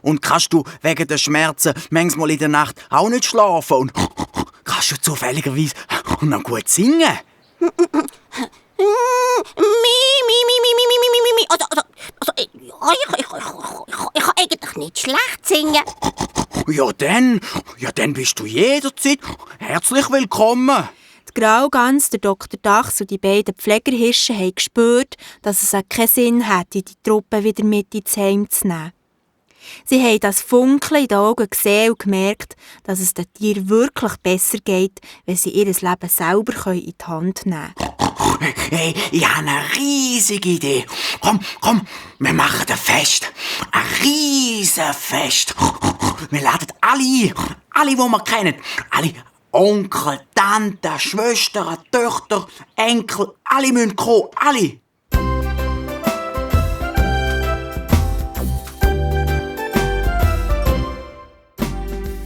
Und kannst du wegen der Schmerzen manchmal in der Nacht auch nicht schlafen? Und kannst du zufälligerweise noch gut singen? Ich kann eigentlich nicht schlecht singen. Ja, dann bist du jederzeit herzlich willkommen. Die Graugans, der Dr. Dachs und die beiden Pflegerhirsche haben gespürt, dass es keinen Sinn hätte, die Truppe wieder mit ins Heim zu nehmen. Sie haben das Funkeln in den Augen gesehen und gemerkt, dass es den Tieren wirklich besser geht, wenn sie ihr Leben selber in die Hand nehmen können. Hey, ich habe eine riesige Idee. Komm, wir machen ein Fest. Ein riesen Fest. Wir laden alle ein. Alle, die wir kennen. Alle Onkel, Tanten, Schwestern, Töchter, Enkel. Alle müssen kommen. Alle.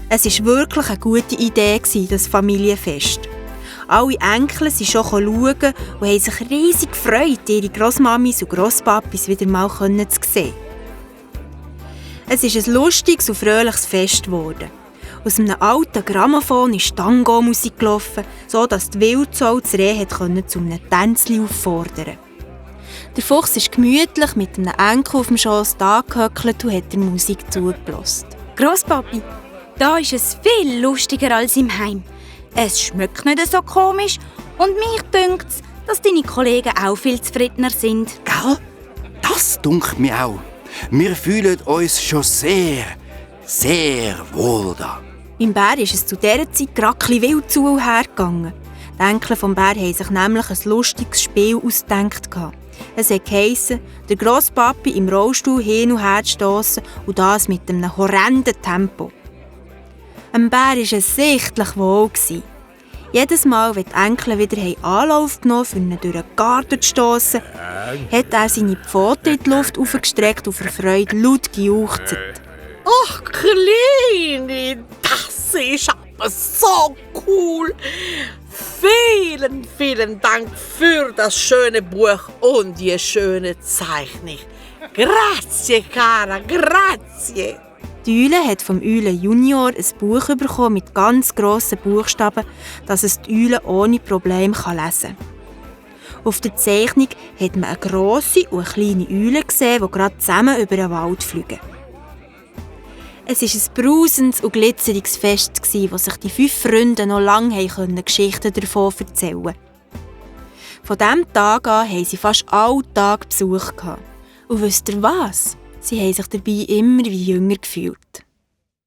Es war wirklich eine gute Idee, das Familienfest. Alle Enkel sind schon schauen und haben sich riesig gefreut, ihre Grossmamis und Grosspapis wieder mal zu sehen. Es ist ein lustiges und fröhliches Fest geworden. Aus einem alten Grammophon ist Tango-Musik gelaufen, sodass die Wildsau das Reh zu einem Tänzchen auffordern. Der Fuchs ist gemütlich mit einem Enkel auf dem Schoss angehöckelt und hat der Musik zugelassen. Grosspapi, da ist es viel lustiger als im Heim. Es schmeckt nicht so komisch und mich dünkt's, dass deine Kollegen auch viel zufriedener sind. Gell? Das dünkt mir auch. Wir fühlen uns schon sehr, sehr wohl da. Beim Bär ist es zu dieser Zeit gerade ein bisschen wild zu und her gegangen. Die Enkel vom Bär haben sich nämlich ein lustiges Spiel ausgedacht. Es heisst, der Grosspapi im Rollstuhl hin und her zu stossen und das mit einem horrenden Tempo. Dem Bär war es sichtlich wohl. Jedes Mal, wenn die Enkel wieder Anlauf genommen haben, um ihn durch den Garten zu stossen, hat er seine Pfoten in die Luft aufgestreckt und vor Freude laut gejauchzt. Ach, Kleine, das ist aber so cool. Vielen, vielen Dank für das schöne Buch und die schöne Zeichnung. Grazie, cara, grazie. Die Eule hat vom Eulen Junior ein Buch bekommen mit ganz grossen Buchstaben, dass es die Eule ohne Probleme lesen kann. Auf der Zeichnung hat man eine grosse und eine kleine Eule gesehen, die gerade zusammen über den Wald fliegen. Es war ein brausendes und glitzeriges Fest, wo sich die 5 Freunde noch lange Geschichten davon erzählen konnten. Von diesem Tag an hatten sie fast alle Tage Besuch. Und wisst ihr was? Sie haben sich dabei immer wie jünger gefühlt.